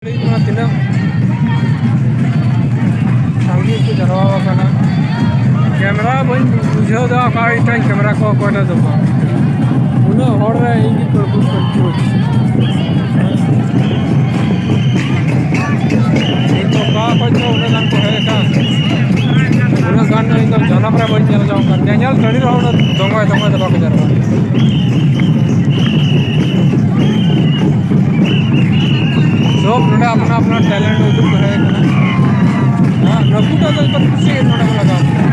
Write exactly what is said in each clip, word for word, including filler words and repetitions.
ᱛᱤᱱᱟᱹᱜ ᱥᱟᱸᱜᱮ ᱠᱚ ᱡᱟᱨᱣᱟ ᱟᱠᱟᱱᱟ᱾ ᱠᱮᱢᱮᱨᱟ ᱵᱟᱹᱧ ᱵᱩᱡᱷᱟᱹᱣ ᱮᱫᱟ, ᱚᱠᱟ ᱤᱧ ᱴᱷᱮᱱ ᱠᱮᱢᱮᱨᱟ ᱠᱚ ᱚᱠᱚᱭ ᱴᱷᱮᱱ ᱫᱚ ᱵᱟᱝ᱾ ᱩᱱᱟᱹᱜ ᱦᱚᱲ ᱨᱮ ᱤᱧ ᱜᱮ ᱠᱚ confuse᱾ ᱤᱧ ᱫᱚ ᱚᱠᱟ ᱠᱷᱚᱡ ᱪᱚ ᱩᱱᱟᱹᱜ ᱜᱟᱱ ᱠᱚ ᱦᱮᱡ ᱟᱠᱟᱱ᱾ ᱩᱱᱟᱹᱜ ᱜᱟᱱ ᱫᱚ ᱤᱧ ᱫᱚ ᱡᱟᱱᱟᱢ ᱨᱮ ᱵᱟᱹᱧ ᱧᱮᱞ ᱡᱚᱝ ᱠᱟᱱ᱾ ᱧᱮᱧᱮᱞ ᱴᱟᱺᱰᱤ ᱨᱮᱦᱚᱸ ᱩᱱᱟᱹᱜ ᱫᱚᱸᱜᱚᱭ ᱫᱚᱸᱜᱚᱭ ᱫᱚ ᱵᱟᱠᱚ ᱡᱟᱨᱣᱟᱜᱼᱟ᱾ ᱥᱚᱵ ᱱᱚᱰᱮ ᱟᱯᱱᱟ ᱟᱯᱱᱟ talent ᱩᱫᱩᱜ ᱠᱚ ᱦᱮᱡ ᱟᱠᱟᱱᱟ᱾ ᱦᱮᱸ, ᱱᱩᱠᱩ ᱫᱚ ᱟᱫᱚ ᱡᱚᱛᱚ ᱠᱩᱥᱤ ᱜᱮ ᱱᱚᱰᱮ ᱠᱚ ᱞᱟᱜᱟᱣ ᱠᱟᱱᱟ᱾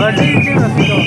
ᱟᱹᱰᱤ ᱜᱮ ᱨᱟᱹᱥᱠᱟᱹ᱾